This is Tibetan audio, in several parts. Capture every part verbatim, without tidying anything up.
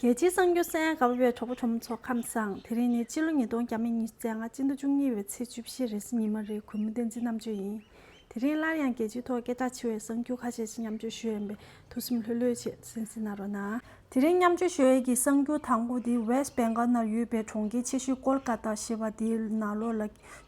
རྒྱལ་སྤྱིའི་གསར་འགྱུར་གསན་ཡ་དགའ་པོ་བའི་གྲོགས་པོ་གྲོགས་མོ་ཚོ་ཁམས་བཟང་། དེ་རིང་ནི་སྤྱི་ལོ་ཉིས་སྟོང་བརྒྱ་མེད་ཉི་ཤུ་རྩ་ལྔ་སྤྱི་ཟླ་བཅུ་གཉིས་པའི་ཚེས་བཅུ་བཞི་རེས་གཟའ་ཉི་མ་རེད། གུས་མོ་བསྟན་འཛིན་རྣམ་དཔྱོད་ཡིན། དེ་རིང་སླར་ཡང་རྒྱལ་སྤྱིའི་ཐོག་སྐད་གྲགས་ཆེ་བའི་གསར་འགྱུར་ཁ་ཤས་ཤིག་མཉམ་སྤྱོད་ཞུ་ཡ་ཡིན་པས་ཐུགས་སེམས་ལྷོད་ལྷོད་བྱས་གསན་གཟིགས་གནང་རོགས་གནང་། དེ་རིང་མཉམ་སྤྱོད་ཞུ་ཡ་གི་གསར་འགྱུར་དང་པོ་དེ་ཝེ་སི་ཊི་བེང་གལ་ནང་ཡོད་པའི་གྲོང་ཁྱེར་ཆེ་ཤོས་ཀོལ་ཀ་ཏ་ཞེས་པ་དེའི་ནང་ལོགས་ལ་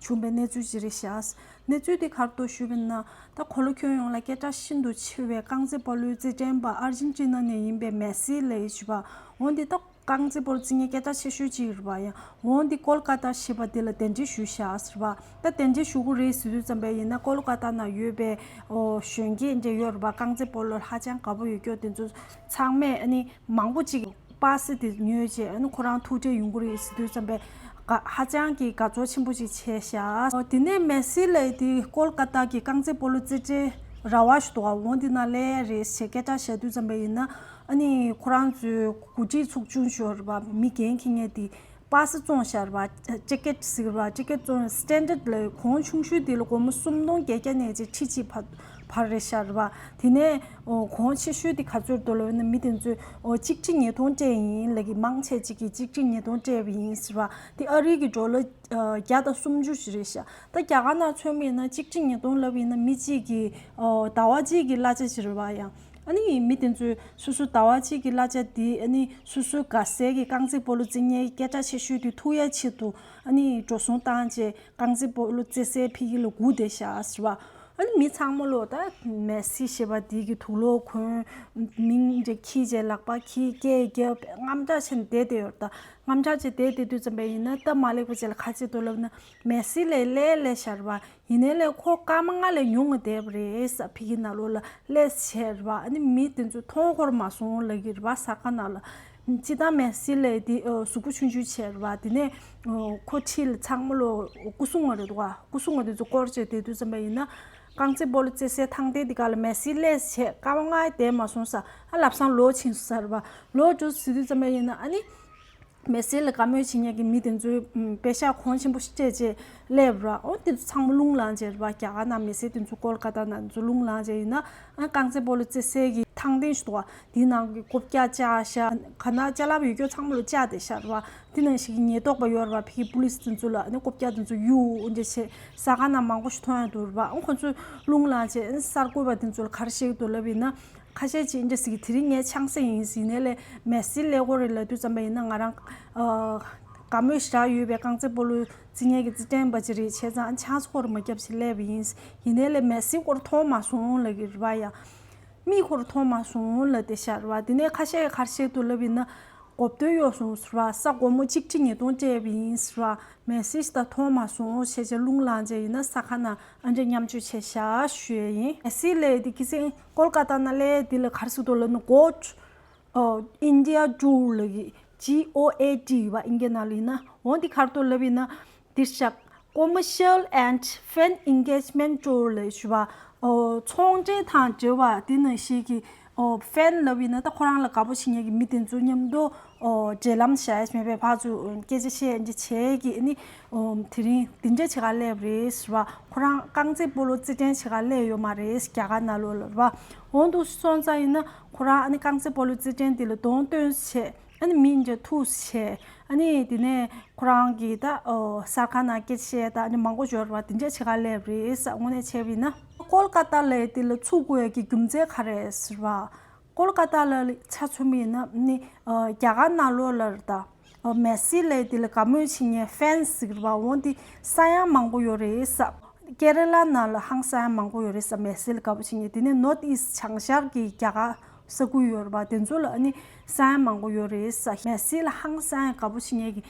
བྱུང་བའི་གནས་ཚུལ་ཅིག་རེད་ཤག། གནས་ཚུལ་དེ་ག་རེ་འདུག་ཞུས་པ་ཡིན་ན། ད་གོ་ལ་ཁྱོན་ཡོངས་ལ་སྐད་གྲགས་ཤིན་ཏུ་ཆེ་བའི་རྐང་རྩེད་སྤོ་ལོའི་རྩེད་འགྲན་པ་ཨར་ཇེན་ཊི་ན་ནས་ཡིན་པའི་མེ་སི་ལབ་ཡས་ཅིག་ཡོད་པ། འོ་འདི་ད་རྐང་རྩེད་སྤོ་ལོ་རྩེད་མཁན་སྐད་གྲགས་ཆེ་ཤོས་ཅིག་རེད་པ། ཡང་འོ་འདི་ཀོལ་ཀ་ཏ་ཞེས་པ་འདི་ལ་གདན་འདྲེན་ཞུས་ཤག་ཟེར་བ། ད་གདན་འདྲེན་ཞུ་གི་རེད་ཟེར་དུས་ཙམ་པ་ཡིན་ན་ཀོལ་ཀ་ཏ་ན་ཡོད་པའི་ཨོ་གཞོན་སྐྱེས་འདྲ་ཡོད་རེད་པ། རྐང་རྩེད་སྤོ་ལོར་ཧ་ཅང་དགའ་པོ་ཡོད་སྐྱོ་དེ་ཚོ་ཚང་མས་ཨ་ནི་མང་པོ་ཅིག་པ་སེ་དེ་ཉོས་རྗེས་ཨ་ནི་ཁོ་རང་ཐུག་འཕྲད་ཡོང་གི་རེད་ཟེར་དུས་ཙམ་པས་དགའ་ཧ་ཅང་གི་དགའ་ཚོར་ཆེན་པོ་ཞིག་བྱས་ཤག། དེ་ནས་མེ་སི་ལབ་ཡས་དེ་ཀོལ་ཀ་ཏ་གི་རྐང་རྩེད་སྤོ་ལོ་རྩེད་འགྲན་ར་བ་ཞིག་འདུག་ག། འོ་འདི་ནང་སླེབས་ཡ་རེད་ཞེས་སྐད་ཆ་བཤད་དུས་ཙམ་པ་ཡིན་ན་ཨ་ནི་ཁོ་རང་ཚོའི་འགོ་ཁྲིད་ཚོགས་ཆུང་ཞིག་ཡོད་རེད་པ། མི་འགན་འཁྱེར་མཁན་དེ་པ་སེ་བཙོངས་ཤག་རེད་པ། ཅེ་ཀེད་ཟེར་གི་རེད་པ། ཅེ་ཀེད་བཙོངས། སི་ཊན་ཌར་ཌི་ལབ་ཡས་གོང་ཆུང་ཤོས་དེ་ལ་སྒོར་མོ་སུམ་སྟོང་བརྒྱད་བརྒྱ་ནས་བྱས་ཁྲི་གཅིག་བར་བར་རེད་ཤག་རེད་པ། དེ་ནས་ཨོ་གོང་ཆེ་ཤོས་དེ་ག་ཚོད་འདུག་ལབ་ན་མི་དེ་ཚོས་ཨོ་གཅིག་ཁྲི་ཉིས་སྟོང་སྤྲད་ཡིན་ལབ་ཀྱི། མང་ཆེ་ཅིག་གིས་གཅིག་ཁྲི་ཉིས་སྟོང་སྤྲད་པ་ཡིན་ཟེར་བ། དེ་ཨ་རི་གི་ཌོ་ལར་ཨ་བརྒྱ་དང་སུམ་ཅུ་ཞིག་རེད་ཤག། ད་རྒྱ་གར་ནང་མཚོན་པ་ཡིན་ན་གཅིག་ཁྲི་ཉིས་སྟོང་ལབ་ཡིན་ན་མི་གཅིག་གི་ཨོ་ཟླ་བ་གཅིག་གི་གླ་ཆ་ཞིག་རེད་པ། ཡང་ཨ་ནི་མི་དེ་ཚོས་སོ་སོ་ཟླ་བ་གཅིག་གི་གླ་ཆ་དེ་ཨ་ནི་སོ་སོའི་དགའ་སའི་གི་རྐང་རྩེད་སྤོ་ལོ་རྩེད་མཁན་སྐད་གྲགས་ཆེ་ཤོས་དེ་ཐུག་ཡ་ཆེད་དུ་ཨ་ནི་འགྲོ་སོང་བཏང་བྱས་རྐང་རྩེད་སྤོ་ལོ་རྩེད་སའི་ཕ་གི་ལ་སྒུག་བསྡད་ཤག་ཟེར་བ། ཨ་ནི་མི་ཚང་མ་ལོ་ད་མེ་སི་ཞེས་པ་དེ་གི་དུག་ལོག་གོན། མིང་འདྲ་འཁྱེར་བྱས་ལག་པ་འཁྱེར་སྐད་རྒྱབ་དངངས་སྐྲག་བྱས་ནས་བསྡད་བསྡད་ཡོད་རེད། ད་དངངས་སྐྲག་བྱས་བསྡད་བསྡད་དུས་ཙམ་པ་ཡིན་ན་སྟབས་མ་ལེགས་པ་ཅིག་ལ་ག་རེ་བྱེད་འདུག་ལབ་ན་མེ་སི་ལབ་ཡས་སླེབས་སླེབས་ཤག་རེད་པ། ཡིན་ནའི་ལས་ཁོ་སྐར་མ་ལྔ་ལས་ཉུང་ང་བསྡད་པ་རེད་ཟེར། ཕ་གི་ནང་ལོགས་ལ་སླེབས་བྱས་རེད་པ། ཨ་ནི་མི་དེ་ཚོས་མཐོང་ཁོ་རང་མ་སོང་ལབ་ཀྱི་རེད་པ། གཟའ་སྐར་ནང་ལ། སྤྱིར་བཏང་མེ་སི་ལབ་ཡས་དེ་ཨ་གཟུགས་པོ་ཆུང་ཆུང་བྱས་རེད་པ། དེ་ནས་ཨ་ཁོ་འཁྲིས་ལ་ཚང་མ་ལོ་སྐུ་སྲུང་བ་རེད་འདུག་ག། སྐུ་སྲུང་བ་དེ་ཚོ་སྐོར་བྱས་བསྡད་དུས་ཙམ་པ་ཡིན་ན་རྐང་རྩེད་སྤོ་ལོ་རྩེད་སའི་ཐང་སྟེང་དེ་ག་ལ་མེ་སི་སླེབས་བྱས་སྐར་མ་ལྔ་བསྡད་མ་སོང་ས་ཨ་ལམ་སང་ལོག་ཕྱིན་སོང་ས་རེད་པ། ལོག་འགྲོ་ཟེར་དུས་ཙམ་པ་ཡིན་ན་ཨ་ནི། མེ་སི་ལ་དགའ་མོས་བྱེད་མཁན་གྱི་མི་དེ་ཚོས་ཨམ་པེ་ཤག་གོང་ཆེན་པོ་ཞིག་སྤྲད་བྱས་སླེབས་ར། འོ་དེ་ཚོ་ཚང་མ་རླུང་ལངས་བྱས་རེད་པ། རྒྱ་གར་ནང་མེ་སི་དེ་ཚོ་ཀོལ་ཀ་ཏ་ནང་དེ་ཚོ་རླུང་ལངས་བྱས་ཡིན་ན་ཨ་རྐང་རྩེད་སྤོ་ལོ་རྩེད་སའི་གི་ཐང་སྟེང་ཞིག་འདུག་ག། དེའི་ནང་གི་རྐུབ་བཀྱག་བཅག་ཤག། ག་ན་ཅ་ལག་ཡོད་རྒྱུ་ཚང་མ་ལ་བཅག་བསྡད་ཤག་རེད་པ། དེ་ནང་བཞིན་གྱི་ཉེན་རྟོག་པ་ཡོད་རེད་པ། ཕ་གི་པུ་ལིས་དེ་ཚོ་ལ་ཨ་ནི་རྐུབ་བཀྱག་དེ་ཚོ་གཡུག་འོ་འདྲ་བྱས་གཟའ་སྐར་ནང་མང་པོ་ཞིག་མཐོང་ཡ་འདུག་རེད་པ། འོ་ཁོ་ཚོས་རླུང་ལངས་བྱས་ཨ་ནི་གསར་འགོད་པ་དེ་ཚོ་ལ་ག་རེ་བཤད་ཀྱི་འདུག་ལབ་ཡིན་ན། ཁ་ཤས་ཅིག་འདྲ་ཟེར་གི་དེ་རིང་ངའི་ཆང་ས་ཡིན་ཟེར་ནས་ལས་མེ་སི་ལས་སྐོར་རེད་ལབ་དུས་ཙམ་པ་ཡིན་ན་ང་རང་ཨ་དགའ་མོས་ཞེ་དྲག་ཡོད་པའི་རྐང་རྩེད་སྤོ་ལོ་རྩེད་མཁན་གྱི་རྩེད་འགྲན་པ་ཅིག་རེད་བྱས་ཙང་ཆང་ས་སྐོར་མ་བརྒྱབ་ཞིག་སླེབས་པ་ཡིན། ཡིན་ནའི་ལས་མེ་སི་སྐོར་མཐོང་མ་སོང་ལབ་ཀྱི་རེད་པ། ཡ་མིག་སྐོར་མཐོང་མ་སོང་ལབ་བསྡད་ཤག་རེད་པ། དེ་ནས་ཁ་ཤས་ཀྱིས་ག་རེ་བཤད་འདུག་ལབ་ཡིན་ན། གོ་བསྡུར་གཡོག་སོང་ཟེར་བ། ས་སྒོར་མོ་གཅིག་ཁྲི་ཉིས་སྟོང་སྤྲད་པ་ཡིན་ཟེར་བ། མེ་སི་ད་མཐོང་མ་སོང་ཞེས་བྱས་རླུང་ལངས་བྱས་ཡིན་ན་གཟའ་སྐར་ནང་ཨ་འདྲ་མཉམ་སྤྱོད་བྱས་ཤག་ཞུ་ཡས་ཡིན། མེ་སི་ལབ་ཡས་དེ་ཁ་སང་ཀོལ་ཀ་ཏ་ནང་སླེབས་དེ་ལ་ག་རེ་ཟེར་འདུག་ལབ་ན་གོ་ཨོ་ཨིན་ཌི་ཡ་ཊུར་ལབ་ཀྱི། ཇི་ཨོ་ཨེ་ཊི་ཡོད་པ་ཨིན་སྐད་ནང་ལ་ཡིན་ན། འོ་འདི་ག་རེ་འདུག་ལབ་ཡིན་ན། འདིར་བཞག་Commercial and Fan Engagement Tour ལབ་ཞུ་བ། ཨོ་ཚོང་འབྲེལ་དང་འབྲེལ་བ་དེ་ནང་བཞིན་གྱི་ཨོ་ཕེན་ལབ་ཡིན་ན་ད་ཁོ་རང་ལ་དགའ་པོ་བྱེད་མཁན་གྱི་མི་དེ་ཚོ་མཉམ་དུ་ཨོ་འབྲེལ་ལམ་བྱས་མེད་པའི་ཕར་ཚུར་སྐད་ཆ་བཤད་འདི་བྱས་ཀྱི་ཨ་ནི་ཨོ་དེ་རིང་འདི་འདྲ་བྱེད་ག་སླེབས་རེད་ཟེར་བ། ཁོ་རང་རྐང་རྩེད་སྤོ་ལོ་རྩེད་འགྲན་བྱེད་ག་སླེབས་ཡོད་མ་རེད། རྒྱ་གར་ནང་ལོགས་ལ་རེད་བ། འོ་འདུག་སོང་ཙང་ཡིན་ན་ཁོ་རང་ཨ་ནི་རྐང་རྩེད་སྤོ་ལོ་རྩེད་འགྲན་དེ་ལ་གདོང་སྟོན་བྱས། ཨ་ནི་མི་འདྲ་ཐུག་བྱས། ཨ་ནི་དེ་ནས་ཁོ་རང་གིས་ད་ཨོ་གསར་ཁང་ནང་སྐད་ཆ་བཤད། ད་ཨ་ནི་མང་པོ་འབྱོར་བ་དེ་འདྲ་བྱེད་ག་སླེབས་རེད་ཟེར། དངོས་གནས་བྱས་པ་ཡིན་ན་ཀོལ་ཀ་ཏ་ལབ་ཡས་དེ་ལ་ཚུགས་དགོས་ཡ་གི་རྒྱུ་མཚན་ག་རེ་ཟེར་བ། ཀོལ་ཀ་ཏ་ལ་ཆ་མཚོན་པ་ཡིན་ན་ནི་ཨོ་རྒྱ་གར་ནང་ལོགས་ལ་རེད་ད། ཨོ་མེ་སི་ལབ་ཡས་དེ་ལ་དགའ་མོས་བྱེད་མཁན་ཕེན་ཟེར་གི་རེད་བ། འོ་འདི་ས་ཡ་མང་པོ་ཡོད་རེད་ཟེར། ཀེ་ར་ལ་ནང་ལ་ཧང་སང་ཡ་མང་པོ་ཡོད་རེད་ཟེར། མེ་སི་ལ་དགའ་པོ་བྱེད་མཁན་དེ་ནས་ནོར་ཨིསྟ་བྱང་ཤར་གྱི་རྒྱ་གར་ས་ཁུལ་ཡོད་རེད་པ། དེ་ཚོ་ལ་ཨ་ནི་ས་ཡ་མང་པོ་ཡོད་རེད་ཟེར། མེ་སི་ལ་ཧང་སང་ཡ་དགའ་པོ་བྱེད་མཁན་གྱི་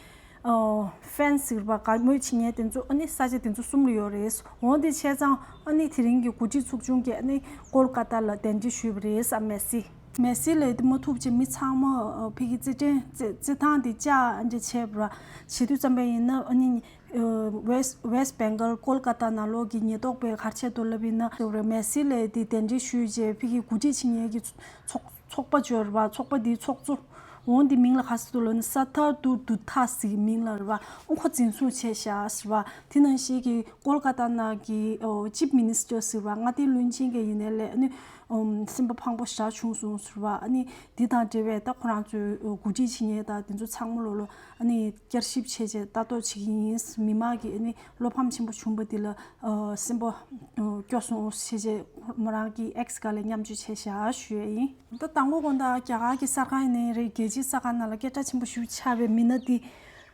ཨོ་ཕེན་ཟེར་བ་དགའ་མོས་བྱེད་མཁན་དེ་ཚོ་ཨ་ནི་ས་ཆ་དེ་ཚོ་གསུམ་ལ་ཡོད་རེད་ཟེར། འོ་དེ་བྱས་ཙང་ཨ་ནི་དེ་རིང་གི་འགོ་ཁྲིད་ཚོགས་ཆུང་གིས་ཨ་ནི་ཀོལ་ཀ་ཏ་ལ་གདན་འདྲེན་ཞུས་པ་རེད་ཟེར། མེ་སི་མེ་སི་ལ་དེ་མ་ཐུག་ཅེས་མི་ཚང་མ་ཨོ་ཕ་གི་རྩེད་འགྲན་རྩེད་རྩེད་ཐང་དེ་བཅག་འདྲ་བྱས་པ་ར། བྱེད་དུས་ཙམ་པ་ཡིན་ན་ཨ་ནི། ཨ་ཝེསྟ་ཝེསྟ་བེང་གལ་ཀོལ་ཀ་ཏ་ནང་ལོགས་ཀྱི་ཉེན་རྟོག་པས་ག་རེ་བྱས་འདུག་ལབ་ཡིན་ན། མེ་སི་ལ་དེ་གདན་འདྲེན་ཞུས་རྗེས་ཕ་གི་འགོ་ཁྲིད་བྱེད་མཁན་གྱི་ཚོགས་ཚོགས་པ་ཅིག་ཡོད་རེད་པ། ཚོགས་པ་དེའི་ཚོགས་གཙོ། འོ་འདི་མིང་ལ་ག་རེ་ཟེར་འདུག་ལབ་ན་ས་ཐར་དུ་དུ་ཐ་ཟེར་གྱི་མིང་ལ་རེད་པ། འོ་ཁོ་འཛིན་བཟུང་བྱས་ཤག་ཟེར་བ། དེ་ནང་བཞིན་གྱི་ཀོལ་ཀ་ཏ་ནང་གི་ཨོ་ཅིབ་མི་ནིས་ཊར་ཟེར་བ་མངའ་སྡེའི་བློན་ཆེན་གྱི་ཡིན་ནའི་ལས་ཨ་ནི། ཨམ་སེམས་པ་ཕངས་པོ་ཞེ་དྲག་བྱུང་སོང་ཟེར་བ། ཨ་ནི་འདི་དང་འབྲེལ་བའི་ད་ཁོ་རང་ཚོའི་འགོ་ཁྲིད་བྱེད་མཁན་དང་དེ་ཚོ་ཚང་མ་ལོ་ལོ་ཨ་ནི་བསྐྱར་ཞིབ་བྱས་བྱས་ལྟ་རྟོག་བྱེད་ཀྱི་ཡིན། མི་མང་གིས་ཨ་ནི་བློ་ཕམ་ཆེན་པོ་བྱུང་བ་འདི་ལ་ཨ་སེམས་པ་ཨ་སྐྱོ་སོང་ཞེས་བྱས་མོ་རང་གི་ཨེགས་ག་ལ་མཉམ་སྤྱོད་བྱས་བཞག་ཞུ་ཡས་ཡིན། ད་དང་པོ་དགོང་དག་རྒྱ་གར་གྱི་གསར་ཁང་ཡིན་ནའི་རེད། རྒྱལ་སྤྱིའི་གསར་ཁང་ནང་ལ་སྐད་གྲགས་ཆེན་པོ་ཞིག་ཆགས་པའི་མི་སྣ་འདི་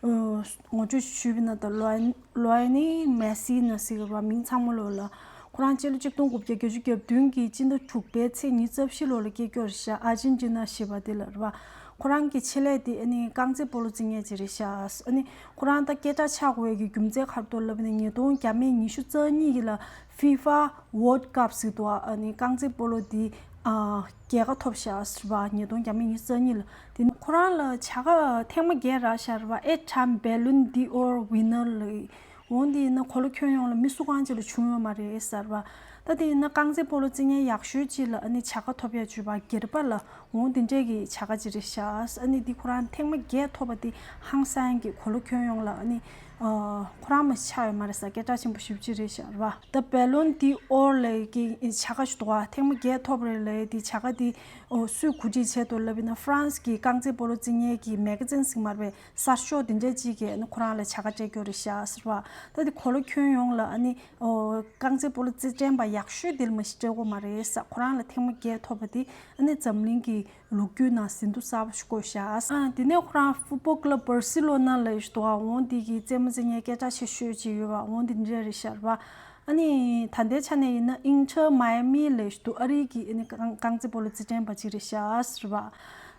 ཨ་ངོ་སྤྲོད་ཞུས་པ་ཡིན་ན། ད་ལོ་ལོ་ཨེ་ནི་མེ་སི་ན་ཟེར་བ་མིང་ཚང་མ་ལོ་ལ། ཁོ་རང་སྤྱི་ལོ་ཆིག་སྟོང་དགུ་བརྒྱ་བརྒྱད་ཅུ་གྱ་བདུན་གྱི་སྤྱི་ཟླ་དྲུག་པའི་ཚེས་ཉི་ཤུ་རྩ་བཞི་ལོ་ལ་སྐྱེས་རྒྱུ་རེད་ཤག་ཨར་ཇེན་ཊི་ན་ཞེས་པ་དེ་ལ་རེད་བ། ཁོ་རང་གི་ཆེད་ལས་དེ་ཨ་ནི་རྐང་རྩེད་སྤོ་ལོ་རྩེ་མཁན་ཅིག་རེད་ཤག་ཨ་ནི་ཁོ་རང་ད་སྐད་གྲགས་ཆགས་དགོས་ཡས་ཀྱི་རྒྱུ་མཚན་ག་རེ་འདུག་ལབ་ན། ཉིས་སྟོང་བརྒྱ་མེད་ཉི་ཤུ་རྩ་གཉིས་ཀྱི་ལ་ཧྥི་ཧྥ་ཝོལ་ཌི་ཀབ་ཟེར་འདུག་ཨ་ནི་རྐང་རྩེད་སྤོ་ལོ་དེ་ཨ་རྒྱལ་ཁ་ཐོབ་ཤག་ཟེར་བ། ཉིས་སྟོང་བརྒྱ་མེད་ཉི་ཤུ་རྩ་གཉིས་ལ། དེ་ནི་ཁོ་རང་ལ་བྱ་དགའ་ཐེངས་མ་བརྒྱད་རག་ཤག་རེད་བ། eight time Ballon d'Or winner ལ། འོ་འདི་ཡིན་ན་གོ་ལ་ཁྱོན་ཡོངས་ལ་མི་སུ་གང་ཅིག་ལ་བྱུང་ཡོད་མ་རེད་ཟེར་བ། ད་དེ་ཡིན་ན་རྐང་རྩེད་སྤོ་ལོ་རྩེ་མཁན་ཡག་ཤོས་ཅིག་ལ་ཨ་ནི་བྱ་དགའ་ཐོབ་ཡ་བྱུས་པ་སྒེར་པ་ལ། འོ་འདི་འདྲས་ཀྱི་བྱ་དགའ་ཅིག་རེད་ཤག་ཨ་ནི་འདི་ཁོ་རང་ཐེངས་མ་བརྒྱད་ཐོབ་པ་འདི་ཧང་སང་གི་གོ་ལ་ཁྱོན་ཡོངས་ལ་ཨ་ནི་ཨ་ཁོ་རང་མ་ཆགས་ཡོད་མ་རེད་ཟེར། སྐད་གྲགས་ཆེན་པོ་ཞེ་པོ་ཅིག་རེད་ཤག་རེད་བ། ད་Ballon d'Or ལབ་ཀྱི་བྱ་དགའ་ཞིག་འདུག་བ། ཐེངས་མ་བརྒྱད་ཐོབ་རེད་ལབ་ཡ་དེ། བྱ་དགའ་དེ་ཨོ་སུས་གོ་སྒྲིག་བྱས་འདུག་ལབ་ཡིན་ན། ཧྥ་རན་སི་གི་རྐང་རྩེད་སྤོ་ལོ་རྩེ་མཁན་གྱི་མེ་ག་ཛིན་ཟེར་མ་རེད་པས། གསར་ཤོག་དེ་འདྲ་ཅིག་གིས་ཨ་ནི་ཁོ་རང་ལ་བྱ་དགའ་སྤྲད་རྒྱུ་རེད་ཤག་ཟེར་བ། ད་དེ་གོ་ལ་ཁྱོན་ཡོངས་ལ་ཨ་ནི་ཨོ་རྐང་རྩེད་སྤོ་ལོ་རྩེད་འགྲན་པ་ཡག་ཤོས་དེ་ལ་མ་གཞི་སྤྲད་དགོས་མ་རེད་ཟེར། ཁོ་རང་ལ་ཐེངས་མ་བརྒྱད་ཐོབ་པ་དེ་ཨ་ནི་འཛམ་གླིང་གི་ལོ་རྒྱུས་ནང་ཟིན་ཐོ་གསར་པ་ཞིག་བཀོད་ཤག་ཨ་དེ་ནས་ཁོ་རང་ཧྥུ་ཊི་བོལ་ཀླབ་བར་སི་ལོ་ན་ལབ་ཡས་ཞིག་འདུག་ཨ། འོ་འདི་གི་རྩེད་མོ་རྩེ་མཁན་སྐད་གྲགས་ཆེ་ཤོས་ཅིག་ཡོད་པ། འོ་འདི་འདྲ་རེད་ཤག་རེད་བ། ཨ་ནི་ད་ལྟའི་ཆ་ནས་ཡིན་ན་ཨིན་ཊར་མའི་མི་ལབ་ཡས་ཞིག་འདུག་ཨ་རི་གི་ཨ་ནི་རྐང་རྐང་རྩེད་སྤོ་ལོ་རྩེད་འགྲན་པ་ཅིག་རེད་ཤག་ཟེར་བ།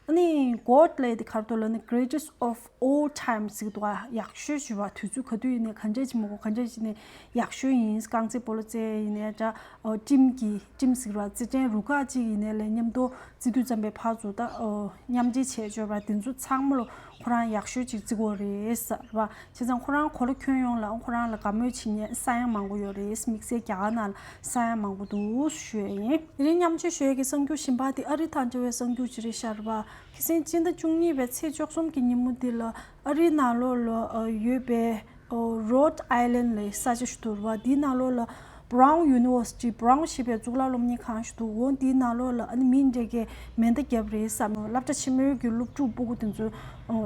ཨ་ནི་གོ་ཊི་ལབ་ཡས་དེ་ག་རེ་འདུག་ལབ་ན། Greatest of all time ཟེར་གྱི་འདུག་ཨ། ཡག་ཤོས་ཞུ་བ། དུས་ཚོད་ག་དུས་ཡིན་ནའི་ག་འདྲས་ཅིག་མ་གོ་ག་འདྲས་ཅིག་ནས་ཡག་ཤོས་ཡིན། རྐང་རྩེད་སྤོ་ལོ་རྩེད་ཡིན་ནའི་འདྲ། ཨོ་ཊིམ་གྱི་ཊིམ་ཟེར་བ། རྩེད་འགྲན་རུ་ཁག་ཅིག་ཡིན་ནའི་ལས་མཉམ་དུ་རྩེ་དུས་ཙམ་པའི་ཕར་ཚུར་ད་ཨོ་མཉམ་འབྲེལ་བྱས་བྱས་པ་དེ་ཚོ་ཚང་མ་ལ་ཁོ་རང་ཡག་ཤོས་ཅིག་བརྩི་གི་ཡོད་རེད་ཟེར་བ། བྱས་ཙང་ཁོ་རང་གོ་ལ་ཁྱོན་ཡོངས་ལ་ཁོ་རང་ལ་དགའ་མོས་བྱེད་མཁན་ས་ཡ་མང་པོ་ཡོད་རེད། དམིགས་བསལ་རྒྱ་གར་ནང་ལ་ས་ཡ་མང་པོ་འདུག་ཞུ་ཡས་ཡིན། དེ་རིང་མཉམ་སྤྱོད་ཞུ་ཡས་ཀྱི་གསར་འགྱུར་གཞན་པ་དེ་ཨ་རི་དང་འབྲེལ་བའི་གསར་འགྱུར་ཅིག་རེད་ཤག་རེད་བ། ཁ་སང་སྤྱི་ཟླ་བཅུ་གཉིས་པའི་ཚེས་བཅུ་གསུམ་གྱི་ཉིན་མོ་འདི་ལ་ཨ་རིའི་ནང་ལོགས་ལ་ཡོད་པའི་Rhode Island ལབ་ས་ཆ་ཞིག་འདུག་རེད་བ། འདིའི་ནང་ལོགས་ལ་Brown University། Brown ཞེས་པའི་གཙུག་ལག་སློབ་གཉེར་ཁང་ཞིག་འདུག་འོ་འདིའི་ནང་ལོགས་ལ་ཨ་ནི་མི་འདྲ་གས་མེ་མདའ་བརྒྱབ་རེད་བསམ། སློབ་གྲྭ་ཆེན་མོའི་གི་སློབ་ཕྲུག་སྤུ་གུ་དེ་ཚོ་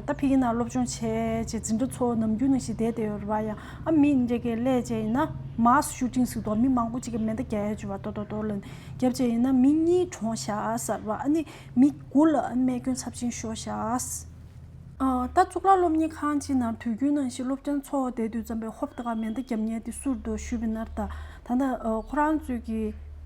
ད་ཕ་གི་ནང་སློབ་སྦྱོང་བྱས་བྱས་འཛིན་གྲྭ་ཚོ་ནམ་རྒྱུན་ནང་བཞིན་བསྡད་བསྡད་ཡོད་རེད་བ། ཡང་ཨ་མི་འདྲ་གས་སླེབས་བྱས་ཡིན་ན་mass shooting ཟེར་འདུག་མི་མང་པོ་ཅིག་གིས་མེ་མདའ་བརྒྱབ་ཡས་བྱས་པ་ཏོག་ཏོག་ཏོག་ལ་བརྒྱབ་བྱས་ཡིན་ན་མི་གཉིས་གྲོངས་ཤག་ཟེར་བ། ཨ་ནི་མི་དགུ་ལ་ཨ་ནི་རྨས་སྐྱོན་ཚབས་ཆེན་ཤོར་ཤག་ཨ་ད་གཙུག་ལག་སློབ་གཉེར་ཁང་ཅིག་ནང་དུས་རྒྱུན་ནང་བཞིན་སློབ་ཚན་འཚོགས་བསྡད་དུས་ཙམ་པའི་ཧོབ་ཏེ་ག་མེ་མདའ་བརྒྱབ་མཁན་དེ་སུ་རེད་འདུག་ཞུས་པ་ཡིན་ན། ད་ད་ལྟ་ཨ་ཁོ་རང་ཚོའི་གི་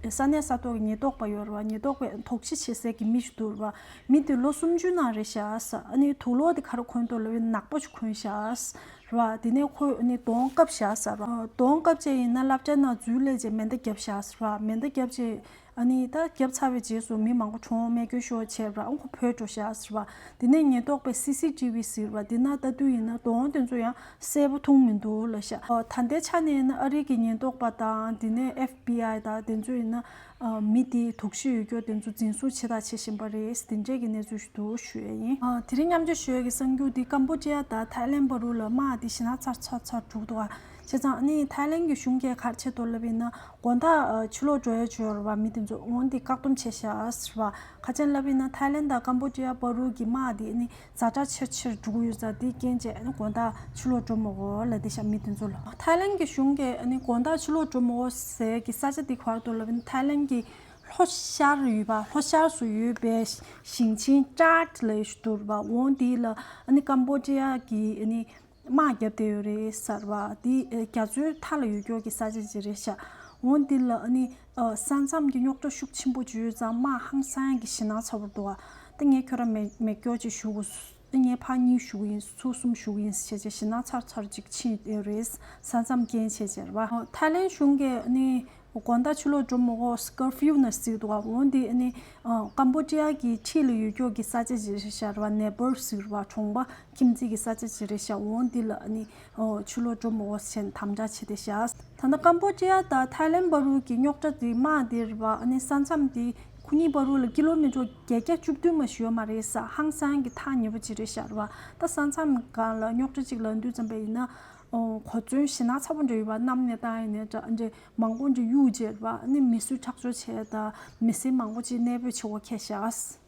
ས་གནས་ས་ཐོག་གི་ཉེན་རྟོག་པ་ཡོད་རེད་བ། ཉེན་རྟོག་པས་དོགས་གཞི་བྱེད་སའི་གི་མི་ཞིག་འདུག་རེད་བ། མི་དེ་ལོ་སུམ་ཅུ་ནང་རེད་ཤག་ཟེར། ཨ་ནི་དུག་ལོག་དེ་ག་རེ་གོན་འདུག་ལབ་ན་ནག་པོ་ཞིག་གོན་ཤག་ཟེར་བ། དེ་ནས་ཁོས་ཨ་ནི་གདོང་བཀབ་ཤག་ཟེར་བ། གདོང་བཀབ་བྱས་ཡིན་ན་སློབ་གྲྭའི་ནང་འཛུལ་སླེབས་བྱས་མེ་མདའ་བརྒྱབ་ཤག་ཟེར་བ། མེ་མདའ་བརྒྱབ་བྱས་ཨ་ནི་ད་བརྒྱབ་ཚར་བའི་རྗེས་སུ་མི་མང་པོ་གྲོངས། རྨས་སྐྱོན་ཤོར་བྱས་པ་ར། ཨ་ཁོ་བྲོས་འགྲོ་ཤག་ཟེར་བ། དེ་ནས་ཉེན་རྟོག་པས་སི་སི་ཊི་བི་ཟེར་བ་དེ་ནང་ལྟ་དུས་ཡིན་ན་གདོང་དེ་ཚོ་ཡང་གསལ་པོ་མཐོང་མི་འདུག་ལབ་ཤག་ཨ་ད་ལྟའི་ཆ་ནས་ཡིན་ན་ཨ་རི་གི་ཉེན་རྟོག་པ་དང་དེ་ནས་ཨེཕ་བི་ཨའི་དང་དེ་ཚོ་ཡིན་ན་ཨ་མི་དེའི་དོགས་གཞི་ཡོད་རྒྱུ་དེ་ཚོ་འཛིན་བཟུང་བྱེད་ཐབས་བྱེད་བཞིན་པ་རེད། དེ་འདྲས་ཀྱི་གནས་ཚུལ་ཞིག་འདུག་ཞུ་ཡས་ཡིན། ཨ་དེ་རིང་མཉམ་སྤྱོད་ཞུ་ཡས་ཀྱི་གསར་འགྱུར་འདི་ཀམ་བོ་ཌི་ཡ་དང་ཐའི་ལེན་བར་དུ་ལ་དམག་དེ་ཞེད་སྣང་ཚ་ཚ་ཚ་འགྲོ་གི་འདུག་ཨ། བྱས་ཙང་ཨ་ནི་ཐའི་ལེན་གྱི་གཞུང་གིས་ག་རེ་བྱེད་འདུག་ལབ་ཡིན་ན། དགོང་དག་ཨ་ཕྱི་ལོགས་འགྲོ་ཡ་བྱོས་ར་བ། མི་དེ་ཚོ་འོན་ཏེ་བཀག་སྡོམ་བྱས་ཤག་ཟེར་བ། ག་ཅན་ལབ་ཡིན་ན་ཐའི་ལེན་དང་ཀམ་བོ་ཌི་ཡ་བར་དུ་གི་དམག་དེ་ཨ་ནི་ཛ་དྲག་ཆེར་ཆེར་འགྲོ་གི་ཡོད་ཙང་དེའི་རྐྱེན་བྱས་ཨ་ནི་དགོང་དག་ཕྱི་ལོགས་འགྲོ་མི་དགོས་ལབ་བསྡད་ཤག་མི་དེ་ཚོ་ལ། ཐའི་ལེན་གྱི་གཞུང་གིས་ཨ་ནི་དགོང་དག་ཕྱི་ལོགས་འགྲོ་མི་དགོས་ཟེར་གྱི་ས་ཆ་དེ་ག་རེ་འདུག་ལབ་ཡིན་ན། ཐའི་ལེན་གྱི་ལྷོ་ཤར་ཡོད་པ། ལྷོ་ཤར་སུ་ཡོད་པའི་ཞིང་ཆེན་ཀྲག་ལབ་ཡས་ཞིག་འདུག་ར་བ། འོན་ཏེ་ལ་ཨ་ནི་ཀམ་བོ་ཌི་ཡ་གི་ཨ་ནི་དམག་བརྒྱབ་བསྡད་ཡོད་རེད་ཟེར་བ། དེ་ཨ་རྒྱ་མཚོའི་མཐའ་ལ་ཡོད་རྒྱུ་གི་ས་ཆ་ཅིག་རེད་ཤག་འོན་ཏེ་ལ་ཨ་ནི་ཨ་ས་མཚམས་ཀྱི་རྙོག་དྲ་ཤུགས་ཆེན་པོ་ཅིག་ཡོད་ཙང་དམག་ཧང་སང་གི་ཞེད་སྣང་ཚ་པོ་འདུག་ཨ། ད་ངས་ཁྱོད་རང་མེད་མེད་སྐྱོ་ཅིག་ཞུ་དགོས། ད་ངས་ཕར་གཉིས་ཞུ་གི་ཡིན། ཚུར་གསུམ་ཞུ་གི་ཡིན་ཟེར་བྱས་ཞེད་སྣང་ཚ་པོ་ཚ་པོ་ཅིག་ཕྱིན་ཡོད་རེད། ས་མཚམས་རྐྱེན་བྱས་བྱས་ར་བ། ཐའི་ལེན་གཞུང་གིས་ཨ་ནི་དགོང་དག་ཕྱི་ལོགས་འགྲོ་མི་དགོས། ཀར་ཕིའུ་ན་ཟེར་འདུག་ག་འོན་ཏེ་ཨ་ནི་ཨ་ཀམ་བོ་ཌི་ཡ་གི་འཁྲིས་ལ་ཡོད་རྒྱུ་གི་ས་ཆ་ཅིག་རེད་ཤག་ར་བ། ནེ་པོར་ཟེར་བ། གྲོང་པ་ཁྱིམ་མཚེས་ཀྱི་ས་ཆ་ཅིག་རེད་ཤག་འོན་ཏེ་ལ་ཨ་ནི་ཨ་ཕྱི་ལོགས་འགྲོ་མི་དགོས་ཟེར་དམ་དྲག་བྱས་བསྡད་ཤག་ད་ལྟ་ཀམ་བོ་ཌི་ཡ་དང་ཐའི་ལེན་བར་དུ་གི་རྙོག་དྲ་དེ་དམག་དེ་ར་བ། ཨ་ནི་ས་མཚམས་དེ་ གཉིས་བར་དུ་ལ་ཀི་ལོ་མི་ཊར་བརྒྱད་བརྒྱ་བཅུ་བདུན་མ་ཞུ་བ་མ་རེད་ས། ཧང་སང་གི་ཐག་ཉེ་པོ་ཅིག་རེད་ཤག་རེད་བ། ད་ས་མཚམས་སྒང་ལ་རྙོག་དྲ་ཅིག་ལ་འདུས་ཙམ་པ་ཡིན་ན། ཨོ། གོ་མཚོན་ཞེད་སྣང་ཚ་པོ་འདྲ་ཡོད་པ་གནམ་ནས་བཏང་ཡིན་ནའི་འདྲ། འདྲ་མང་པོ་འདྲ་གཡུག་བྱས་རེད་བ། ཨ་ནི་མི་གསོད་ཁྲག་སྦྱོར་བྱས་དང་མི་སེར་མང་པོ་ཅིག་གནས་སྤོས་བྱེད་དགོས་ཁེལ་ཤག།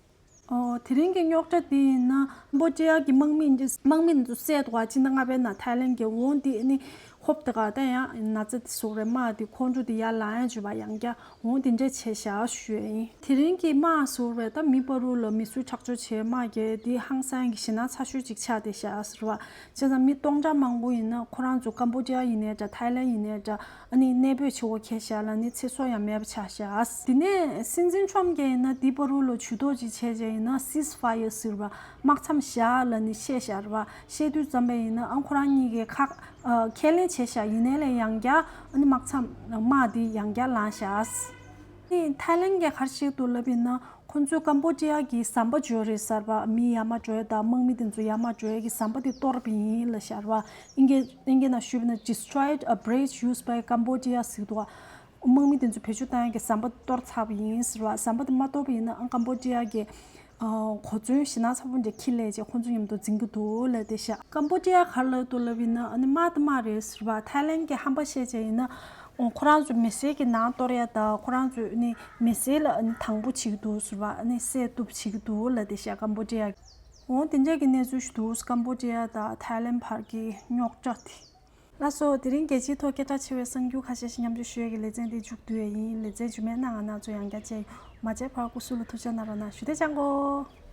ཨོ། དེ་རིང་གི་རྙོག་དྲ་འདི་ཡིན་ན་ཀམ་བོ་ཌི་ཡ་གི་དམག་མི་འདི་དམག་མི་འདི་ཚོ་བསད་འདུག་ག་ཕྱི་ཟླ་ལྔ་པའི་ནང་ཐའི་ལན་གྱི། འོ་འདི་ནི་ཧོབ་ཏེ་ག་ད་ཡང་ན་ཚ་དེ་ཟུག་རེད། དམག་དེ་ཁོང་ཁྲོ་དེ་ཡར་ལངས་ཡ་བྱུང་བ། ཡང་བསྐྱར་འོ་དེ་འདྲ་བྱས་ཤག་ཞུ་ཡ་ཡིན། དེ་རིང་གི་དམག་ཟུག་རེད། ད་མི་བར་དུ་ལ་མི་གསོད་ཁྲག་སྦྱོར་བྱས་དམག་གི་དེ་ཧང་སང་གི་ཞེད་སྣང་ཚ་ཤོས་ཅིག་ཆགས་བསྡད་ཤག་ཟེར་བ། བྱས་ཙང་མི་སྟོང་ཕྲག་མང་པོ་ཡིན་ན་ཁོ་རང་ཚོ་ཀམ་བོ་ཌི་ཡ་ཡིན་ནའི་འདྲ་ཐའི་ལན་ཡིན་ནའི་འདྲ། ཨ་ནི་གནས་སྤོས་བྱེད་དགོས་ཁེལ་ཤག་ལ་ནི་ཚེ་སྲོག་ཡང་མེད་པ་ཆགས་ཤག། དེ་ནས་སྲིད་འཛིན་ཁྲོམ་གྱིས་ཡིན་ན་དེ་བར་དུ་ལ་ཇུས་གཏོགས་ཅིག་བྱས་བྱས་ཡིན་ན་སིས་ཕ་ཡར་ཟེར་བ། དམག་མཚམས་བཞག་ལ་ནི་བཤད་ཤག་རེད་བ། བཤད་དུས་ཙམ་པ་ཡིན་ན་ཨང་ཁོ་རང་གཉིས་ཀྱིས་ཁ་ཨ་ཁས་ལེན་བྱས་ཤག། ཡིན་ནའི་ལས་ཡང་བསྐྱར་ཨ་ནི་དམག་མཚམས་དམག་དེ་ཡང་བསྐྱར་ལངས་ཤག། ཨ་ནི་ཐའི་ལན་གྱིས་ག་རེ་བཤད་འདུག་ལབ་ཡིན་ན། ཁོ་ཚོས་ཀམ་བོ་ཌི་ཡ་གི་ཟམ་པ་བརྗོད་རེད་ཟེར་བ། མི་ཡར་མར་འགྲོ་ཡ་དང་དམག་མི་དེ་ཚོ་ཡར་མར་འགྲོ་ཡ་གི་ཟམ་པ་དེ་གཏོར་བ་ཡིན་ལབ་ཤག་རེད་བ། ཨིན་སྐད་ཨིན་སྐད་ནང་ཞུས་པ་ན། Destroyed a bridge used by Cambodia ཟེར་འདུག་ག། དམག་མི་དེ་ཚོ་བེད་སྤྱོད་བཏང་ཡ་གི་ཟམ་པ་གཏོར་ཚར་བ་ཡིན་ཟེར་བ། ཟམ་པ་དེ་མ་གཏོར་བ་ཡིན་ན་ཨང་ཀམ་བོ་ཌི་ཡ་གི་ཨ་གོ་མཚོན་ཞེད་སྣང་ཚ་པོ་འདྲ་ཁྱེར་སླེབས་བྱས་ཁོ་ཚོ་མཉམ་དུ་འཛིང་གི་འདུག་ལབ་བསྡད་ཤག། ཀམ་བོ་ཌི་ཡ་ག་རེ་ལབ་འདུག་ལབ་ཡིན་ན། ཨ་ནི་དམག་དེ་དམག་རེད་ཟེར་བ། ཐའི་ལན་གྱིས་ཧམ་པ་བཤད་བྱས་ཡིན་ན། ཨོ། ཁོ་རང་ཚོ་མི་སེར་གྱི་ནང་གཏོར་ཡ་དང་ཁོ་རང་ཚོས་ནི་མི་སེར་ལ་ནི་དང་པོ་བྱེད་ཀྱི་འདུག་ཟེར་བ། ཨ་ནི་བསད་གཏུབ་བྱེད་ཀྱི་འདུག་ལབ་བསྡད་ཤག། ཀམ་བོ་ཌི་ཡ། འོ་དེ་འདྲ་གི་གནས་ཚུལ་ཞིག་འདུག། ཀམ་བོ་ཌི་ཡ་དང་ཐའི་ལན་བར་གྱི་རྙོག་དྲ་དེ། ལགས་སོ། དེ་རིང་རྒྱལ་སྤྱིའི་ཐོག་སྐད་གྲགས་ཆེ་བའི་གསར་འགྱུར་ཁ་ཤས་ཤིག་མཉམ་སྤྱོད་ཞུ་ཡས་ཀྱི་ལེ་ཚན་འདི་མཇུག་བསྡུ་ཡས་ཡིན། ལེ་ཚན་རྗེས་མའི་ནང་ང་རྣམ་ཚོ་ཡང་བསྐྱར་མཇལ་ཡོང་། མ་མཇལ་བར་སྐུ་གཟུགས་ལ་ཐུགས་ཅག་གནང་རོགས་གནང་ཞུ། བདེ་ལེགས།